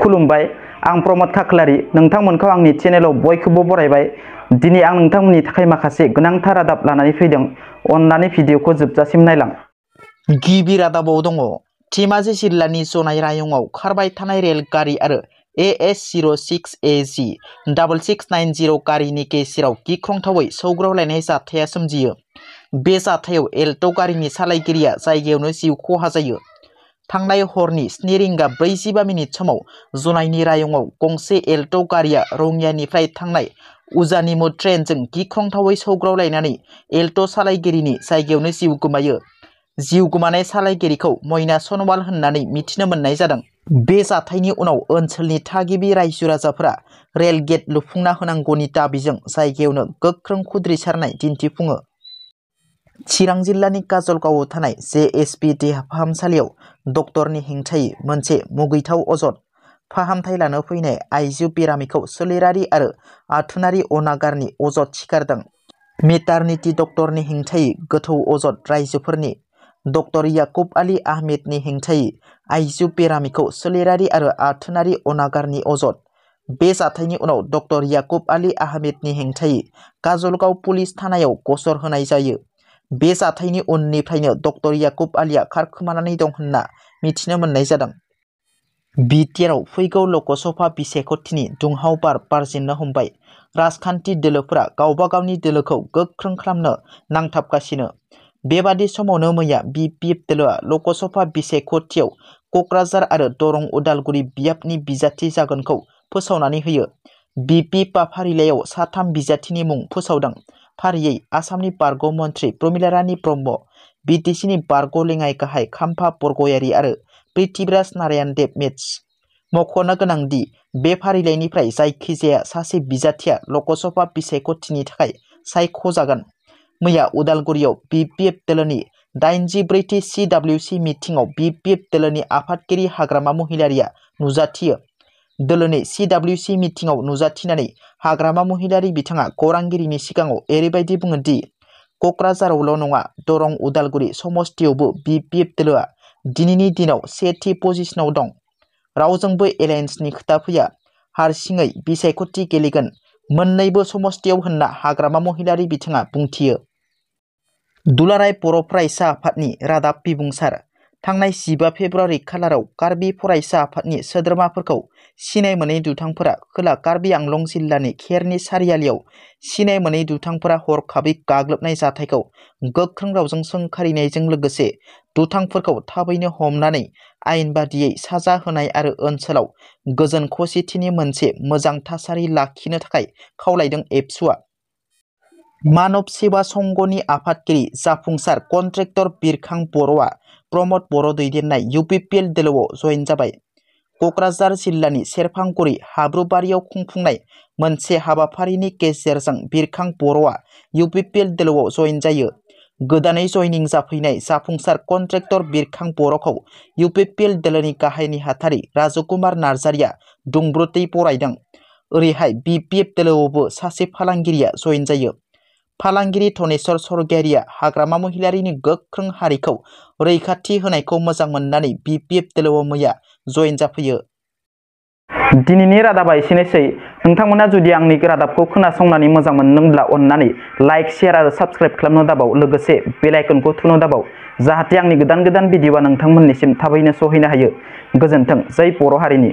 खुलुमबाय आं प्रमोद खाख्लारि नोंथांमोनखौ आंनि चेनेलाव बयखौबो बरायबाय। दिनै आं नोंथांमोननि थाखाय माखासे गोनांथार रादाब लानानै फैदों। अन्नानै भिडिअखौ जोबजासिम नायलां। गिबि रादाबाव दङ धेमाजि जिल्लानि जनाय रायंआव खारबाय थानाय रेलगारि आरो AS06AG 6690 गारिनि गेजेराव गिख्रंथावै सौग्रावलायनाय जाथाया सोमजियो। बे जाथायाव एल्ट' गारिनि सालायगिरिया जायगायावनो जिउ खहा जायो। थांनाय हरनि 7 रिंगा 45 मिनिट समाव जनायनि रायंआव गंसे एल्ट' गारिया रङियानिफ्राय थांनाय उजानिमु ट्रेनजों गिख्रंथावै सौग्रावलायनानै एल्ट' सालायगिरिनि जायगायावनो जिउ गोमायो। जिउ गोमानाय सालायगिरिखौ मयना सनवाल होननानै मिथिनो मोननाय जादों। बे जाथायनि उनाव ओनसोलनि थागिबि रायजो राजाफोरा रेल गेट लुफुंना होनांगौनि दाबिजों जायगायावनो गोख्रों खुद्रिसारनाय दिन्थिफुङो। चिरां जिल्लानि काजलगावआव थानाय JSP देहा फाहामसालियाव डक्टरनि हेंथायै मोनसे मुगैथाव अजद। फाहामथाय लानो फैनाय आइजो बेरामिखौ सोलेरारि आरो आथोनारि अनागारनि अजद सिखारदों। मेटारनिटी डक्टरनि हेंथायै गोथौ अजद रायजोफोरनि डक्टर याकुब आली आहमेदनि हेंथायै आइजो बेरामिखौ सोलेरारि आरो आथोनारि अनागारनि अजद। बे जाथायनि उनाव डक्टर याकुब आली आहमेदनि हेंथायै काजलगाव पुलिस थानायाव गसर होनाय जायो। बे जाथायनि उननिफ्रायनो डक्टर याकुब आलीआ खारखोमानानै दं होनना मिथिनो मोननाय जादों। बिटिआरआव फैगौ लकसभा बिसायख'थिनि दुंहाव बार बारजेननो हमबाय। राजखान्थि दोलोफोरा गावबा गावनि दोलोखौ गोख्रों खालामनो नांथाबगासिनो। बेबादि समावनो मैया BPF दोलोआ लकसभा बिसायख'थियाव क'क्राझार आरो दरं उदालगुरि बियाबनि बिजाथि जागोनखौ फोसावनानै होयो। BPFआ फारिलाइयाव सा3 बिजाथिनि मुं फोसावदों। फारियै आसामनि बारग' मन्थ्रि प्रमिला रानी ब्रह्म, BTCनि बारग' लेङाइ गाहाय खाम्फा बरग'यारि आरो पृथ्वीराज नारायण देब मेथ्स। मख'नो गोनांदि बे फारिलाइनिफ्राय जायखिजाया सासे बिजाथिया लकसभा बिसायख'थिनि थाखाय सायख'जागोन। मैया उदालगुरियाव BPF दोलोनि 84थि CWC मिटिंआव BPF दोलोनि आफादगिरि हाग्रामा महिलारिया नुजाथियो। दोलोनि CWC मिटिंआव नुजाथिनानै हाग्रामा महिलारि बिथाङा खौरांगिरिनि सिगाङाव एरैबायदि बुङो दि क'क्राझारावल' नङा दरं उदालगुरि समस्तियावबो BPF दोलोआ दिनैनि दिनाव सेथि पजिशनाव दं। रावजोंबो एलायन्सनि खोथा फैया, हारसिङै बिसायख'थि गेलेगोन मोन्नैबो समस्तियाव होनना हाग्रामा महिलारि बिथाङा बुंथियो। दुलाराय बर' फरायसा आफादनि रादाब बिबुंसार थांनाय 15 फेब्रुवारि खालाराव कार्बि फरायसा आफादनि सोद्रोमाफोरखौ सिनाय मोनै दुथांफोरा खोला कार्बि आंलं जिल्लानि खेरनि सारियालियाव सिनाय मोनै दुथांफोरा हरखाबै गाग्लोबनाय जाथायखौ गोख्रों रावजों सोंखारिनायजों लोगोसे दुथांफोरखौ थाबैनो हमनानै आयेन बादियै साजा होनाय आरो ओनसोलाव गोजोन खौसेथिनि मोनसे मोजां थासारि लाखिनो थाखाय खावलायदों। एबसुआ मानब सेवा संघनि आफादगिरि जाफुंसार कन्ट्रेक्टर बिरखां बर'आ प्रमद बर' दैदेननाय UPPL दोलोआव जयेन जाबाय। क'क्राझार जिल्लानि सेरफांगुरि हाब्रुबारियाव खुंफुंनाय मोनसे हाबाफारिनि गेजेरजों बिरखां बर'आ UPPL दोलोआव जयेन जायो। गोदानै जयनिं जाफैनाय जाफुंसार कन्ट्रेक्टर बिरखां बर'खौ UPPL दोलोनि गाहाय नेहाथारि राजकुमार नार्जारिया दुंब्रुदै बरायदों। ओरैहाय BPF दोलोआवबो सासे फालांगिरिया जयेन जायो। फालांगिरि धनेस्वर सरगियारिया हाग्रामा महिलारिनि गोख्रों हारिखौ रैखाथि होनायखौ मोजां मोननानै BPF दोलोआव मैया जयेन जाफैयो। दिनैनि रादाबा एसेनोसै। नोंथांमोना जुदि आंनि रादाबखौ खोनासंनानै मोजां मोनदोंब्ला अन्नानै लाइक, शेयार आरो साबस्क्राइब खालामनो दाबाव, लोगोसे बेल आइकनखौ थुनो दाबाव, जाहाथे आंनि गोदान भिडिअआ नोंथांमोननिसिम थाबैनो सहैनो हायो। गोजोन्थों। जै बर' हारिनि।